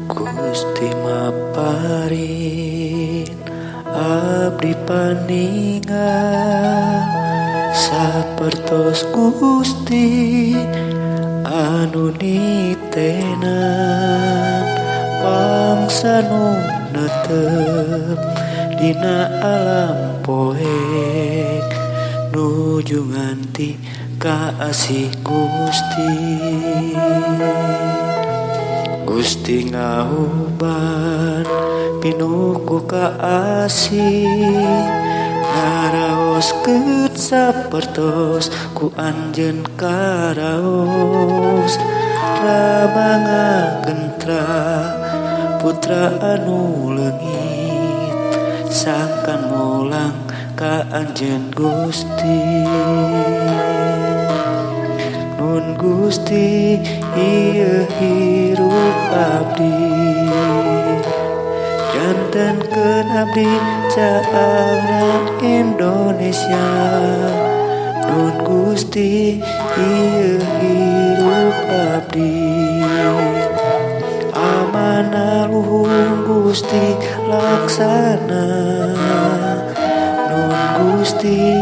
Gusti maparin abdi paningal sapertos Gusti anu nitenan bangsa nu netep dina alam poek nuju nganti kaasih Gusti. Gusti ngauban pinuh ku kaasih, ngaraoskeun sapertos ku anjeun karaos, rama ngagentra putra anu leungit sangkan mulang ka anjeun Gusti. Nun Gusti ieu hirup abdi, jantenkeun abdi caangna Indonesia. Nun Gusti ieu hirup abdi, amanah luhung Gusti laksana. Nun Gusti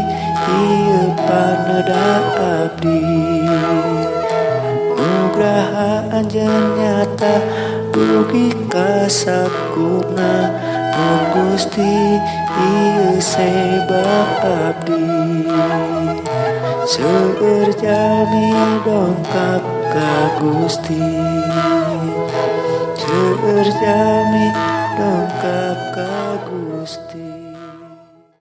ieu paneda abdi, nugraha anjeun nyata dugi ka sakupna. Nun Gusti ieu sebab abdi, seueur jalmi dongkap ka Gusti, seueur jalmi dongkap ka Gusti.